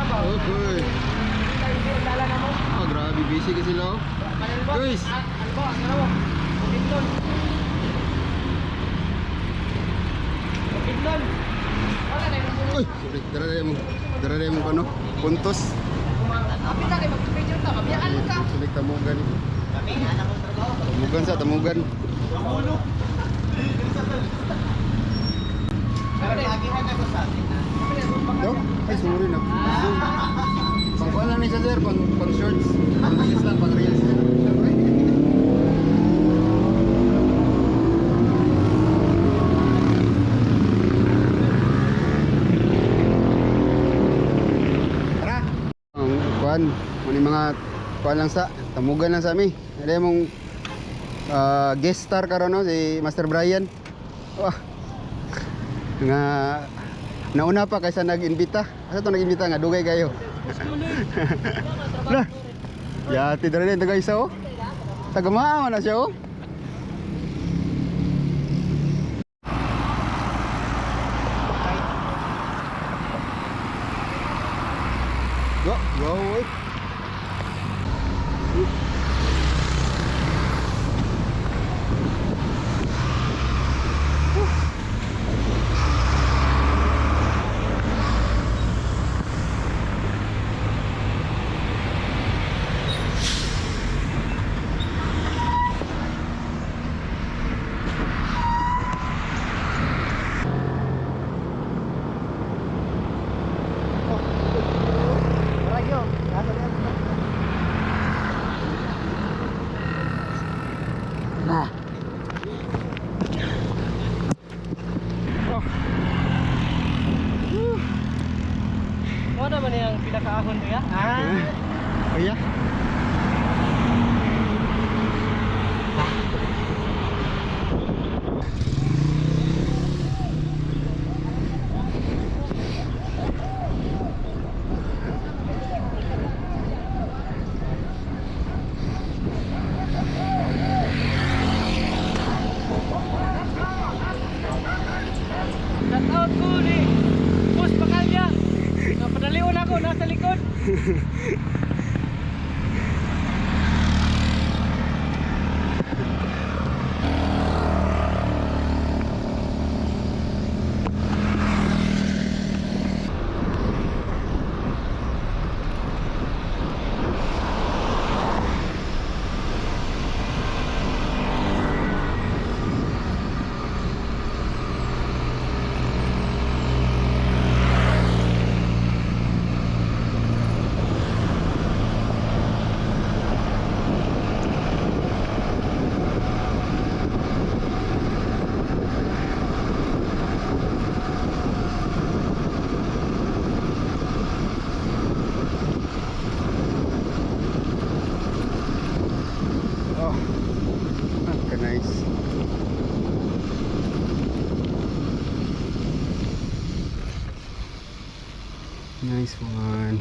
Okay. Oh, grabe busy kasi sila, oh. Guys. Uy, sorry. Dara na mo kano? Puntos. Sulik tamugan. Tamugan sa tamugan. No? Ay, sorry na. Pang kuan lang ni siya, sir, pang pang shorts, pang reels lang, pang reels. Tara. Ang kuan, muni mga kuan lang sa tamugan lang sa ami. Ada mong guest star karon, no, si Master Brian. Wah. Nga nauna pa kaysa nag-imbita. Asa to nag-imbita nga dugay kayo. Lah. Yati dara din taga isa, oh. Taga maa man na siya, oh. Go, go, oy. Oh. Mo naman yung pinakaahon niya. Ah. Oh, yeah. Shout out ko ni Boss Pakalya. Napadalion ako nasa likod. Oh. Ah, nice. Nice one.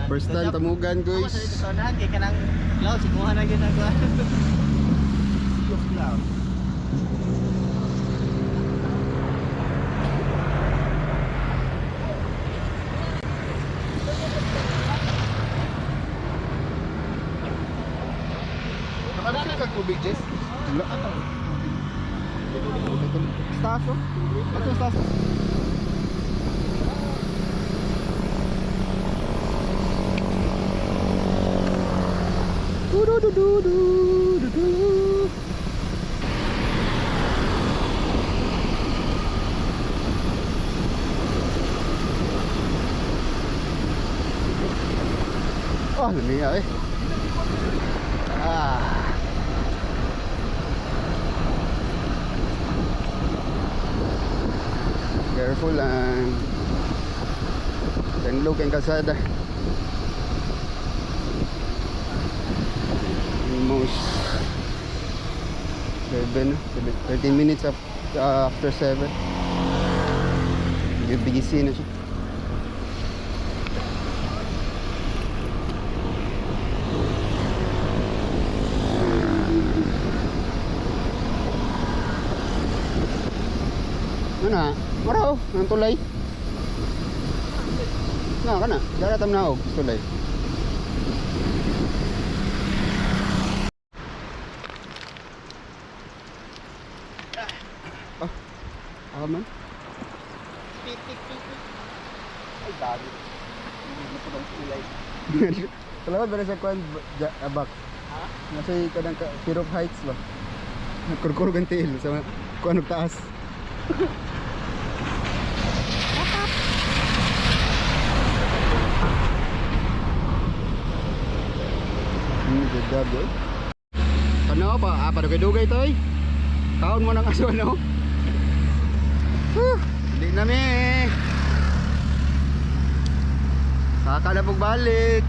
First time tamugan, Ako guys. sa dito sa unahan kay kanang cloud siguhan na gyud ako. Sea of cloud. Nakalisit ka tubig, Jess? Wala. Staso? Ito staso. Du du du du du du du. Oh, lamiya eh. Ah. Careful lang. Tenlog ang kalsada. Almost. 7, 13 minutes after 7. Bigisi na siya. Ano na? Mara oh, ang tulay. Na kana, dara tam na og tulay. Ah, ah man. Tik, tik, tik, tik. Ay, bago. Hindi mo po kulay. Kalawad ba na sa kuan abak? Ha? Nasa kanang Fear of Heights ba? Nagkurkur ang tiil sa kuan og taas. Good job, eh. Kano pa? Ah, padugay-dugay to eh. Kaon mo ng aso, no? Whew, hindi na mi. Saka na pagbalik.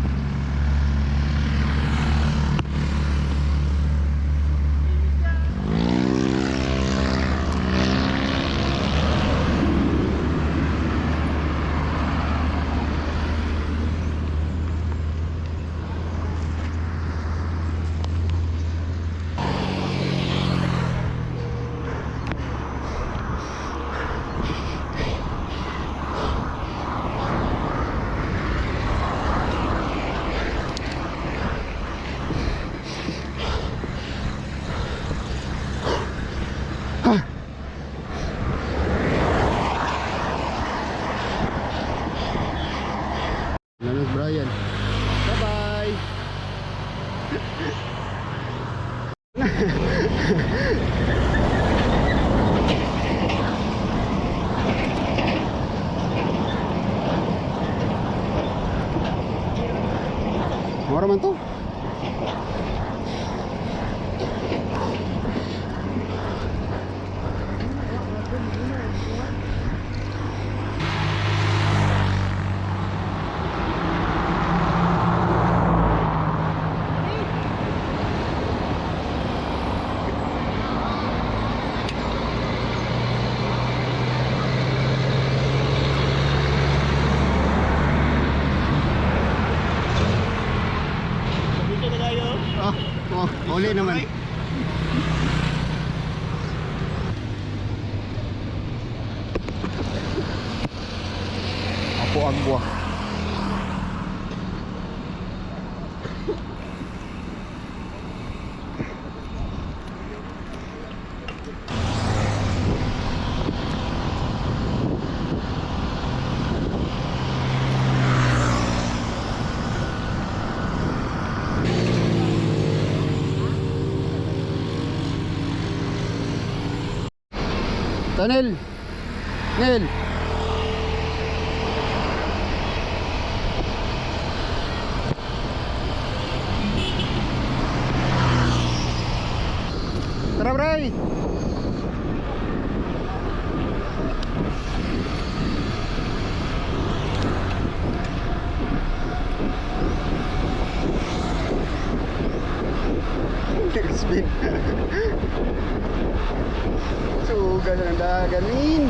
Nanas Brian. Bye-bye. Mura man to. Sabi na kayo. Ah, oh, uli naman. Apo agwa. Tanel. Nel. Tara, Bray. Spin. Suga na ng daganin.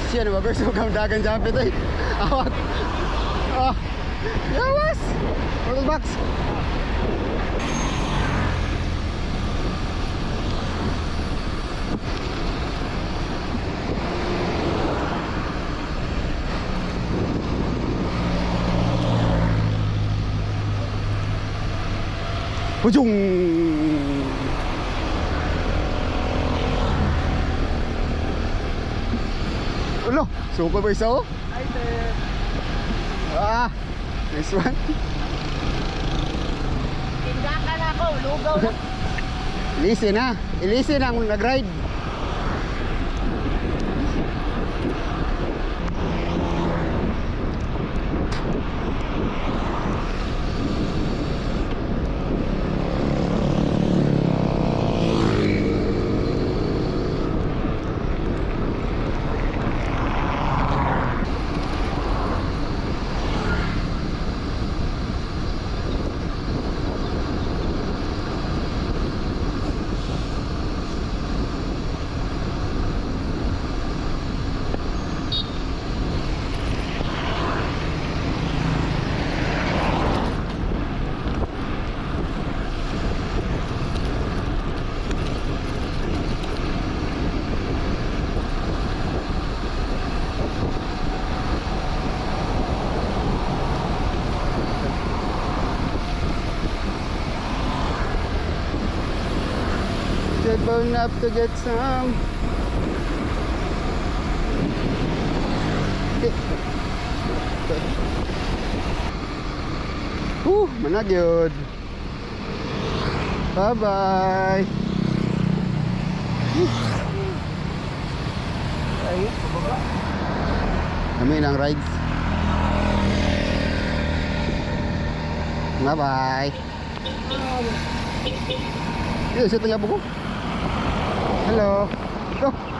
Siya na ba? Suga ang dagan japit ay. Awak. Ah. Yawas! Turtle box. Hujung! Ulo, suko ba isa oh? Ay, sir. Ah, nice one. Tindakan ako, lugaw na. Ilisi na. Ilisi na ang nag-ride. Going up to get some. Okay. Okay. Mao na gyud. Bye-bye. Ay, pababa. Kami ng rides. Bye-bye. Iyo, siya tayo ko. Hello. Go.